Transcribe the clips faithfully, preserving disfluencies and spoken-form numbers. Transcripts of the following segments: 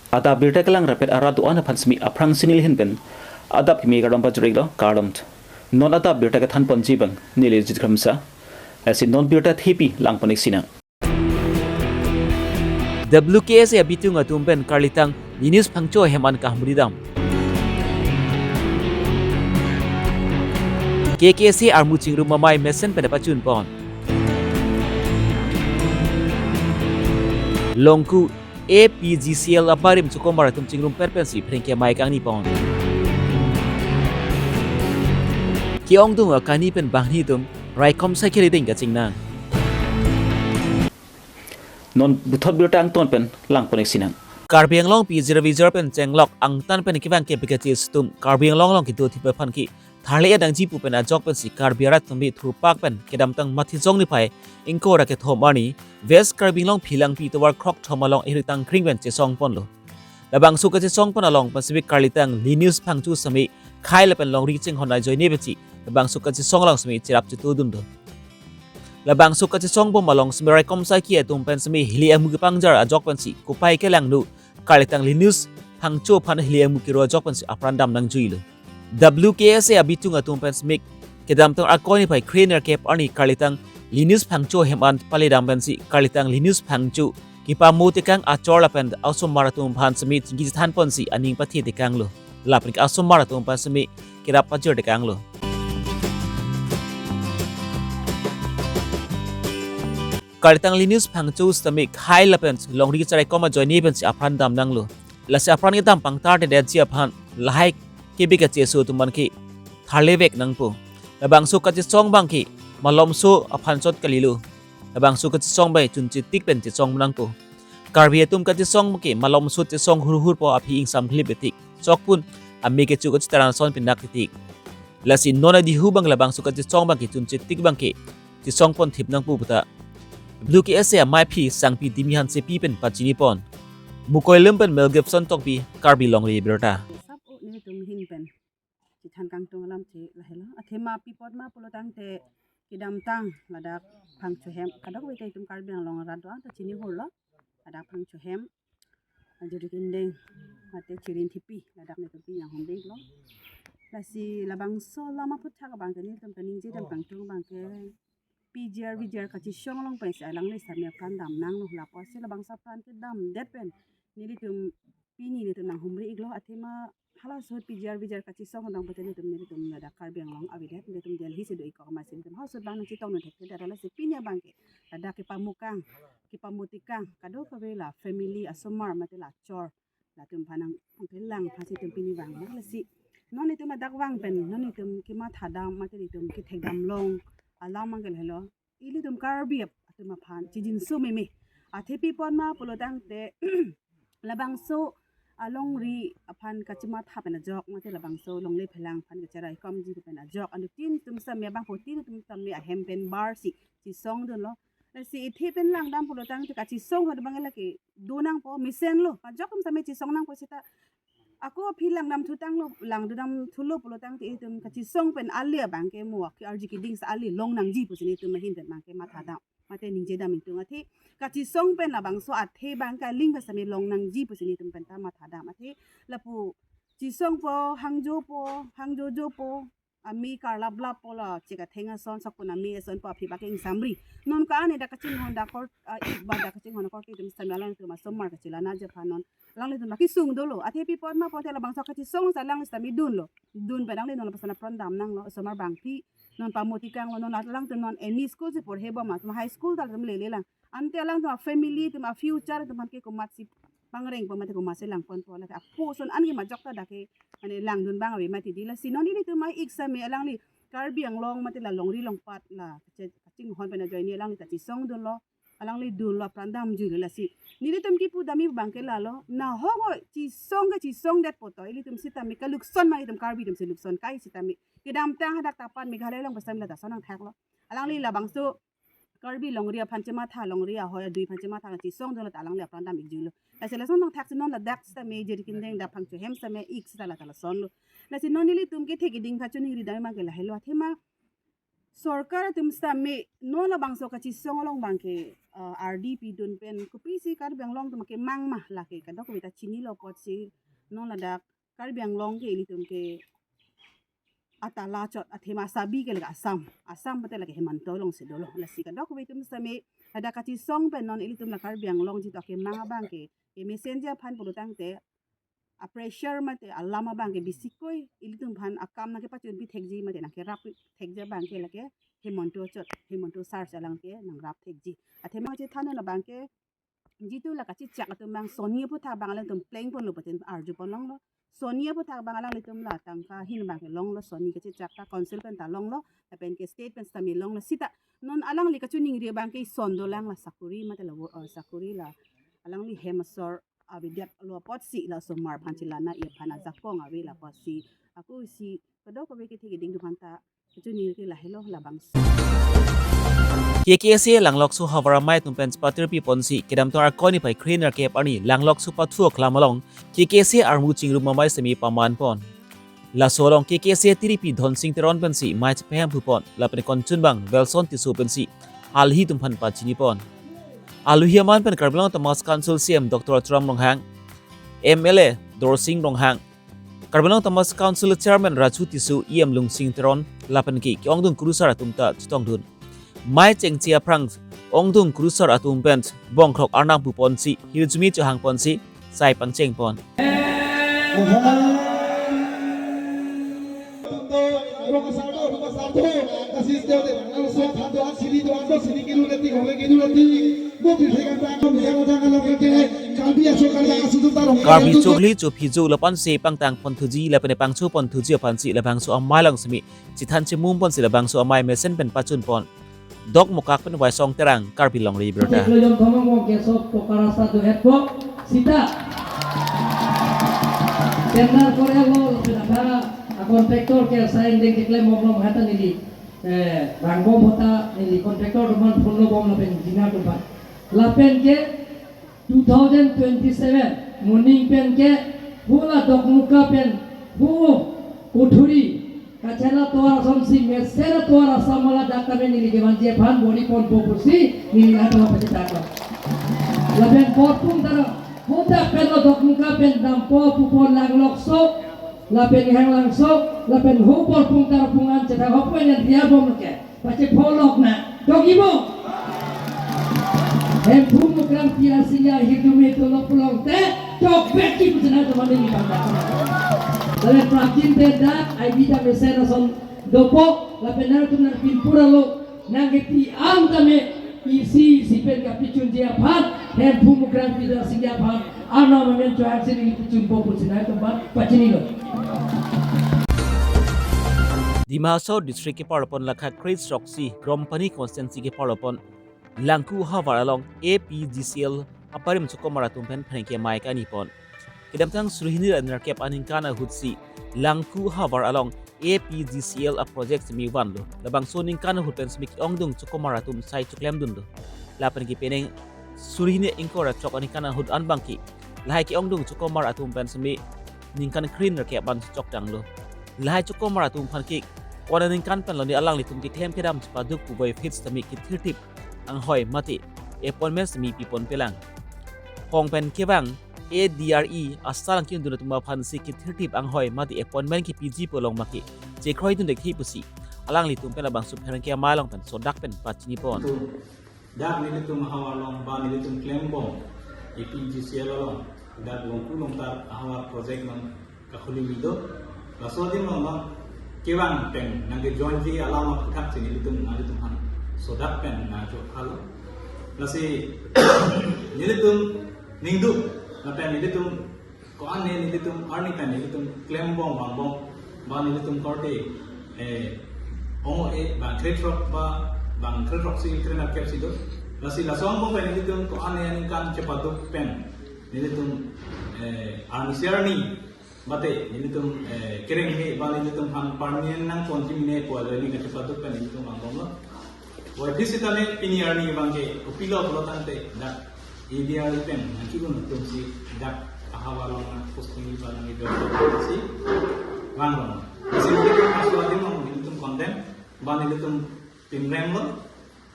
Adap birta kelang rapet arat do-an aphan simi aphrangsi neli ahin pen adap kimi kardom pajir-iklo, kardom. Non adap birta kethan ponji abang neli Jit Kramsa. Lasi non birta thepi lang pon-ik sinang. W K S A abitung atum pen karlitang Linus Phangcho ahem an kahumri dam. K K S A armu chingrum amei mesen pen pachun pon. Longku A P G C L abarim chukomar atum chingrum per pensi pherangke amei kangni pon. Ke-ongdung akani pen banghini atum raikom sai kheli ding kachingnang. Non puthot birta angton pen lang pon-ik sinang. Karbi Anglong pijir vijir pen chenglok angtan pen kevang kepikachis atum Karbi Anglong along kedo thip aphan ke tharle-et nangji pu pen ajok pensi Karbi arat atum bi thurpak pen kedamtang Mathijong niphai ingkoi ra kethom arni West Karbi Anglong Phelangpi tovar krok thom along iri tangkring pen chesong ponlo. Labangso kachesong pon along pensi karlitang Linus Phangcho simi khei lapen longri chinghon ajoine pensi labangso kachesong along simi cherap chetudun do. Labangso kachesong bom along simi raikom sai ke atum pen simi hili amu kepangjar ajok pensi kopai kelangno karlitang Linus Phangcho aphan hili amu kiro ajok pensi apran dam nangjuilo. W K S A abitung atum pen simi kedamtang ingkoi niphai kre-nerkep arni karlitang Linus Phangcho ahem an pale dam pensi karlitang Linus Phangcho kepamo tekang achor lapen asomar atum aphan simi chingki chethan ponsi aning pathe tekanglo. Lapen asomar atum aphan simi kerap pajir tekanglo. Karlitang Linus Phangcho sitame khei lapen longri kacharaikom ajoine pensi apran dam nanglo. Lasi apran kedam pangtar dedetji aphan lahai kepikachis atum abang ke tharlevek nangpo. Labangso kachesong abang ke malomso aphan chot kalilo. Labangso kachesong abang chunche tik pen chesong nangpo. Karbi atum kachesong abang ke malomso chesong hurhur po aphi ingsam klip betik. Chokpun amei kecho kachetaran ason pinak titik. Lasi non adihu abang labangso kachesong abang ke chunche tik abang ke chesong pon thip nangpo puta W K S A amei aphi Sangpi Dimi Hansepi pen pachini pon. Mukoi lem pen Mel Gibson Tokbi, Karbi Longri Abirta. Sap o nelitum ahin pen chethan kangtung alam si lahelo. Athema pi apot ma pulo tangte kedamtang ladak Phangcho ahem kadokave te itum Karbi Anglong arat do-an ta chini hurlo. Ladak Phangcho ahem ajuri kindeng mate chirin thipi ladak nelitum pi nanghumri-iklo. Lasi labangso alam aphuthak abang ke nelitum kaningje dam kangtung abang ke P G R V G R kachesong along pensi alangli sitame apran dam nanglo, lapusi labangso apran kedamdet pen nelitum pini nelitum nanghumri-iklo. Athema halaso P G R V G R kachesong abang pute nelitum nelitum ladak Karbi Anglong avedet, nelitum Delhi si do-ik kok masi nelitum halaso abang nangchetong nang thekthe, lasi pini abang ke ladak kepamokang kepamo tekang kadokave la family asomar mate la achor latum aphan nangkelang aphansi itum pini vanglo. Lasi non itum ladak vang pen non itum kematha dam mate itum kethek dam long alam abang ke lahelo. Ilitum Karbi atum aphan chijinso meme. Athe pi apot ma pulo tangte labangso alongri aphan kachematha pen ajok mate labangso longle phelang aphan kacheraikomji pen ajok anuttin atum sitame abang phutin atum sitame ahem pen barsi chesong dunlo. Lasi ithe pen lang dam pulo tangte kachesong ahut abang lake do nangpo, mesenlo. Ajok atum sitame chesong nangpo seta ako aphi lang dam thutanglo, lang dam thulo pulo tangte itum kachesong pen ale abang ke mo ke arji keding sa ale long nangji pusi nelitum ahin pen abang ke matha dam mate ningje dam ingtung. Athe kachesong pen labangso athe abang ke aling pen sitame long nangji pusi nelitum pen ta matha dam. Athe lapu chesongpo, hangjopo, hangjojopo, amei karlaplappo, la chekatheng ason, sokpun amei asonpo aphi abang ke ingsamri. Non ka-an dak kachinghon dak kor, ah, ik ba dak kachinghon akorte itum sitame alangtum asomar kachelang-etji aphan non alanglitum abang kesung dolo. Athe pi apot ma pulote labangso kachesong sa alangli sitame dunlo. Dun pen alangli non lapuson apran dam nanglo, asomar abang phi non pamo tekanglo, non alangtum non M E school si porhe bom atum high school ta latum lele lang. Ante alangtum a family atum a future atum aphan ke komatsi pangrengpo mate komatsi langponpo, lake apo ason an ke majok ta dak ke mane langdun abang ave mati di. Lasi non ilitum a-ik sitame alangli Karbi Anglong mate la longri longpat la kache-, kachinghon pen ajoine alangli ta chesong dunlo, alangli dunlo, apran damjuilo. Lasi nelitum kipu dam abang ke lalo, nahok chesong ke chesongdetpo to, ilitum sitame kalukson ma itum Karbi atum si lukson kai sitame. Kedamtang hadak tapan Meghalaya along pen sitame la ta ason nangthaklo. Alangli labangso Karbi longri aphan chematha, longri ahoi adui aphan chematha chesong dunlo ta alangli apran dam-ikjuilo. Lasi lason nangthaksi non ladak sitame jiri kindeng dak Phangcho ahem sitame ik sita la ta lasonlo. Lasi non nelitum kethe keding kachoningri dam abang ke lahelo. Athema Sorkar atum sitame non labangso kachisong along abangke, eh, R D P dun pen kopisi Karbi Anglong atum akemang ma lake kadokave ta chinilo apotsi non ladak Karbi Anglong ke ilitum ke atala chot athema sabi ke lake Assam, Assam pate lake Himanta alongsi dolo. Lasi kadokave atum sitame ladak kachisong pen non ilitum la Karbi Anglong jitu akemang abangke, kemesen ji aphan pulotangte a pressure mate alam abangke bisikoi ilitum aphan akam nangkepachunpi thekji mate nangkerap thekji abangke lake Himanta chot, Himanta sar si alang ke nangrap thekji. Athema chethan abangke jitu la kachechak atum abang soni aphuthak abang alangtum plengponlo patin arjupon longlo. Soni aphuthak abang alanglitum la tangka ahin abangke longlo, soni kachechak ta council pen ta longlo, lapen ke state pen sitame longlo. Sita non alangli kachiningri abangke ison dolang la sakori mate la wo-, eh, sakori la alangli hem asor avedetlo apotsi la osomar aphan chelang-i aphan ajakong ave la apotsi ako isi kadokave kethe keding atum aphan ta kachiningri ke lahelo labangso. K K S A Langlokso ahavar amei atum pen chepatirpi ponsi kedamtang Arkoi niphai kre-nerkep arni Langlokso pathu aklam along K K S A armu chingrum amei semi paman pon. Laso along K K S A tiripi Dhonsing Teron pensi mei chepahemphu pon, lapen konchunbang Welson Tisso pensi alohi atum aphan pachini pon. Alohi aman pen Karbi Anglong Autonomous Council C E M Doctor Tuliram Ronghang, M L A Dorsing Ronghang, Karbi Anglong Autonomous Council Chairman Raju Tisso, E M Lungsing Teron, lapen ke ke-ongdung kurusar atum ta chetongdun. Mei chengche aphrang ongdung kurusar atum pen bongkrok arnam pu ponsi, hirjume chohang ponsi, sai pangcheng pon. Karbi chokli chophi jo lapen se pangtang ponthuji lapen pangcho ponthuji aphansi labangso amei along semi chethan chemum ponsi labangso amei mesen pen pachun pon. Dokmoka pen Waisong Terang, Karbi Longri Abirta. Chiklo jom thomong bong keso poka rasta do het po sita. Tender kore lo lapen apha a contractor ke sign deng keklem bom lo hata neli, eh, bang bom hota neli contractor atum aphan phone lo bom lapen engineer atum aphan. Lapen ke two thousand twenty-seven moning pen ke hula Dokmoka pen hu Kuthuri kachela tovar asonsi mesen tovar asam mala dak kami neli kevanji aphan bori ponpo pusi neli latum aphan pachethak lo. Lapen porpung tara hodak pen lo Dokmoka pen dampo pupo Langlokso lapen Hanglangso lapen ho porpung tara pungan chethak ho pen yang dia bom ke. Pache pholok na dogi bo. Hemphu Mukram Pi Arsing Ingti hirjume tolok pulote chokvek ki puchena teman ini bangda. Lapen prapjin te dak I B ta mesen ason dopo lapen nangtum nangpinpur alo nangkepi-an tame isi isi pen kapichunji aphan Hemphu Mukram Pi Arsing Ingti aphan arnam amen chohang si neli pachunpo pusi nangtum aphan pachinilo. Dima Hasao District kepar pon lakha kre-sroksi Grompani Constituency kepar pon Langku ahavar along A P G C L aparim chokomar atum pen pherangke amei kani pon. Kedamtang suri hini ra nerkep aningkan ahutsi Langku ahavar along A P G C L a project semi vanlo. Labangso aningkan ahut pen semi ke-ongdung chokomar atum sai choklemdunlo. Lapen ke penang suri hini ingkoi ra throk aningkan ahut an abangke lahai ke-ongdung chokomar atum pen semi ningkan kre-nerkep an chokdanglo. Lahai chokomar atum aphan ke ko-an aningkan pen lone alanglitum keklem kedam chepaduk pu voiphit sitame kethirthip anghoi mate appointment semi pipon pelang. Hong pen kevang A D R E asal angkindun atum aphansi kethirthip anghoi mate appointment kepiji pu along make chekroidun dekhi pusi alanglitum pen labangso pherangke amei along pen sodak pen pachini pon. Dak nelitum ahavar along ba nelitum klembom A P G C L along dak Langku Longtar ahavar project along kakhuli mido. Laso adim along kevang pen nangkejoinji alam aphuthak si nelitum nanglitum aphan sodak pen nangchokhalo. Lasi nelitum ningduk lapen nelitum ko-an ne nelitum arni pen nelitum klembom vangbom ba nelitum korte, eh, ong-e bang kre-throk ba bang kre-throksi kre-nerkep si do. Lasi laso angbong pen nelitum ko-an ne aningkan chepaduk pen nelitum, eh, arnisi arni mate nelitum, eh, kereng he ba nelitum aphan permanent nangponji mene pu ajoine kachepaduk pen nelitum vangbomlo. Voiphit sitame pini arni abangke kopilo pulotangte dak A D R E pen nangki-un atumsi dak ahavar along nangposting ba nangkejoin si vangrong. Lasi nelitum laso adim along nelitum condemn ba nelitum pinrem lo.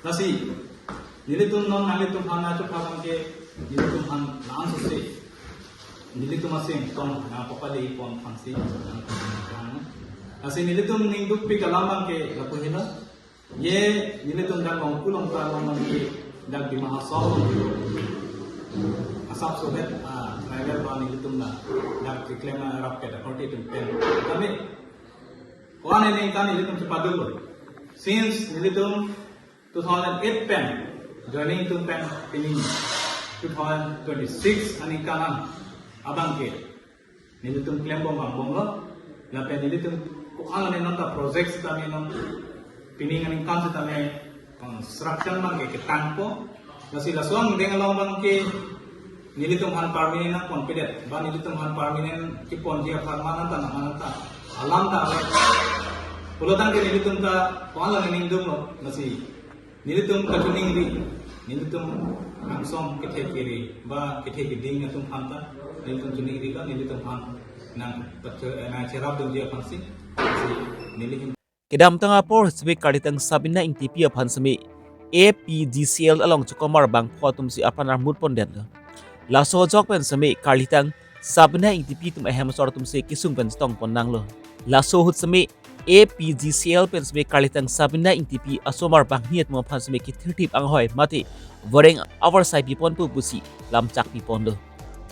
Lasi nelitum non nanglitum aphan nangchepha abang ke nelitum aphan langsose nelitum aseng tong nangpapale pon aphansi nang. Lasi nelitum ningdukpik alam abang ke lapu helo. Ye nelitum dak Longku Longta along abang ke dak Dima Hasao asap sodet, ah, tribal ba nelitum la dak keklem arap ke dak korte atum pen. Kami ko-an aningkan nelitum chepadolo. Since nelitum two thousand eight pen joining atum pen pini two thousand twenty-six aningkan abang ke nelitum klembom vangbomlo. Lapen nelitum ko-an aningkan ta project sitame non pining aningkan sitame construction abang ke ketangpo. Lasi laso angdeng along abang ke nelitum aphan permanent nangponpedet, ba nelitum aphan permanent keponji aphan mananta na mananta alam ta ave. Pulotangte nelitum ta ko-an aningdunglo, lasi nelitum kachiningri, nelitum angsong kethe kere ba kethe keding atum aphan ta nelitum chiningrilo, nelitum aphan nang pache-, nangcherapdunji aphansi, lasi neli hin. Kedamtang apor seme karlitang Sabina Ingtipi aphan seme A P D C L along chokomar bangpho atumsi apran armut pondetlo. Laso ajok pen seme karlitang Sabina Ingtipi atum ahem asor atumsi kesung pen chetongpon nanglo. Laso ahut seme A P D C L pen seme karlitang Sabina Ingtipi asomar banghini atum aphan seme kethirthip anghoi mate voreng avarsai piponpo pusi lamchak piponlo.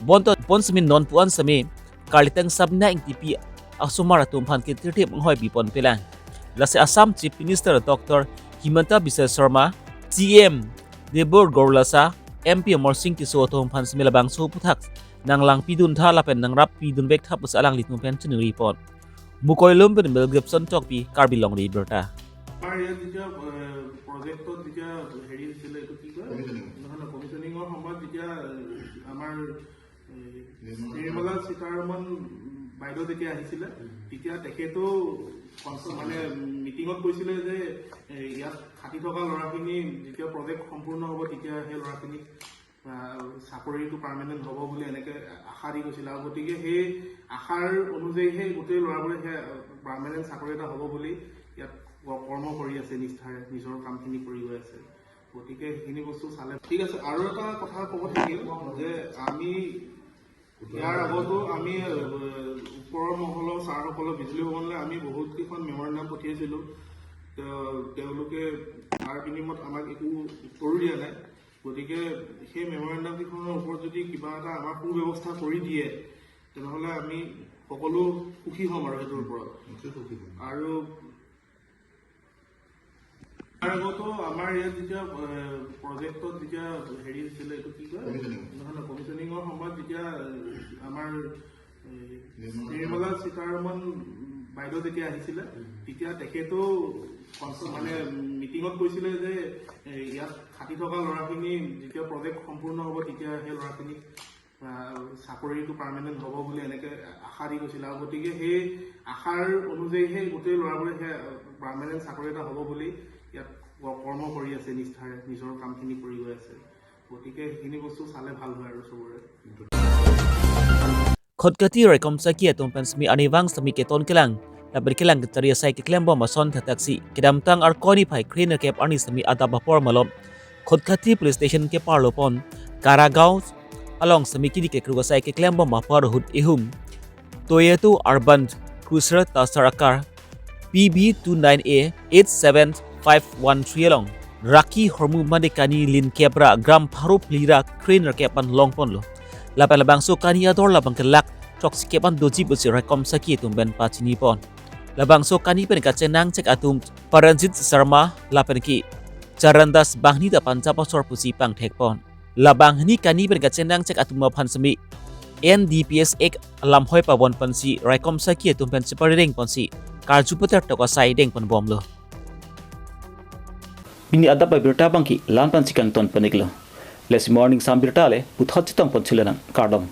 Bonta bonseme non pu-an seme karlitang Sabina Ingtipi asomar atum aphan kethirthip anghoi piponpelang. Lasi Assam Chief Minister Doctor Himanta Biswa Sarma, C M Debabrata Gorlosa, M P Amarsing Tisso atum aphan seme labangso aphuthak nanglangpiduntha lapen nangrappidunvektha pusi alanglitum pen chiningripon. Mukoilum pen Mel Gibson Tokbi, Karbi Longri Abirta. আমাৰ ইয়াত যেতিয়া, এ, প্ৰজেক্টত যেতিয়া হেৰি হৈছিলে, এইটো কি কয়? কমিশ্যনিং। নহয়, নহয়, কমিশ্যনিঙৰ সময়ত যেতিয়া, এ, আমাৰ, এ, নিৰ্মলা নিৰ্মলা সীতাৰমণ বাইদেউ যেতিয়া আহিছিলে, উম। তেতিয়া তেখেতেও কনচ-, মানে, মিটিঙত কৈছিলে যে, এ, ইয়াত খাটি থকা ল'ৰাখিনি যেতিয়া প্ৰজেক্ট সম্পূৰ্ণ হ'ব, তেতিয়া সেই ল'ৰাখিনিক আহ, চাকৰিটো পাৰ্মানেণ্ট হ'ব বুলি এনেকে আশা দি গৈছিলে। আৰু গতিকে সেই আশাৰ অনুযায়ীহে গোটেই ল'ৰাবোৰে সেই পাৰ্মানেণ্ট চাকৰি এটা হ'ব বুলি ইয়াত ক-, কৰ্ম কৰি আছে নিষ্ঠাৰে, নিজৰ কামখিনি কৰি গৈ আছে। গতিকে সেইখিনি বস্তু চালে ঠিক আছে। আৰু এটা কথা ক'ব থাকিল যে আমি ইয়াৰ আগতো আমি, আহ, ওপৰৰ মহলৰ ছাৰসকলক, বিজুলী ভৱনলৈ আমি বহুত কেইখন মেমৰেণ্ডাম পঠিয়াইছিলোঁ। তেওঁ-, তেওঁলোকে তাৰ বিনিময়ত আমাক একো উত্তৰো দিয়া নাই। গতিকে সেই মেমৰেণ্ডাম কেইখনৰ ওপৰত যদি কিবা এটা আমাৰ সুব্যৱস্থা কৰি দিয়ে, তেনেহ'লে আমি সকলো সুখী হ'ম আৰু সেইটোৰ ওপৰত। নিশ্চয় সুখী হ'ম। আৰু তাৰ আগতো আমাৰ ইয়াত যেতিয়া, এ, প্ৰজেক্টত যেতিয়া হেৰি হৈছিলে, এইটো কি কয়? কমিশ্যনিং। নহয়, নহয়, কমিশ্যনিঙৰ সময়ত যেতিয়া, এ, আমাৰ, এ, নিৰ্মলা নিৰ্মলা সীতাৰমণ বাইদেউ যেতিয়া আহিছিলে, উম। তেতিয়া তেখেতেও কনচ-, মানে, মিটিঙত কৈছিলে যে, এ, ইয়াত খাটি থকা ল'ৰাখিনি যেতিয়া প্ৰজেক্ট সম্পূৰ্ণ হ'ব, তেতিয়া সেই ল'ৰাখিনিক, আহ, চাকৰিটো পাৰ্মানেণ্ট হ'ব বুলি এনেকে আশা দি গৈছিলে। আৰু গতিকে সেই আশাৰ অনুযায়ীহে গোটেই ল'ৰাবোৰে সেই পাৰ্মানেণ্ট চাকৰি এটা হ'ব বুলি ইয়াত ক-, কৰ্ম কৰি আছে নিষ্ঠাৰে, নিজৰ কামখিনি কৰি গৈ আছে। গতিকে সেইখিনি বস্তু চালে ভাল হয় আৰু চবৰে। Khatkhati raikom saki atum pen seme arnivang seme keton kelang lapen kelang kachari asai keklembom ason thakthak si kedamtang Arkoi niphai kre nerkep arni seme adap apor malom Khatkhati Police Station keparlo pon Karagaon along seme kidi kekruk asai keklembom apor ahut ihum Toyota Urban Cruiser Tucson akar P B two nine A eight seven five one three along raki hormu mane kani lin kep ra gram pharo phli ra kre nerkep an longponlo. Lapen labangso kani ador labang ke lakh throksi kep an doji pusi raikom saki atum pen pachinipon. Labangso kani pen kachenangchek atum Paranjit Sharma lapen ke Charandas banghini ta Punjab asor pusi pangthekpon. Labang hini kani pen kachenangchek atum aphan seme N D P S Act alam hoi pavon ponsi raikom saki atum pen cheparereng ponsi karju pater tok asai dengponbomlo. Pini adap abirta abang ke la-an pensi kangton pon-iklo. Lasi morning sam birta le puthot chetongpon thulo nang, kardom.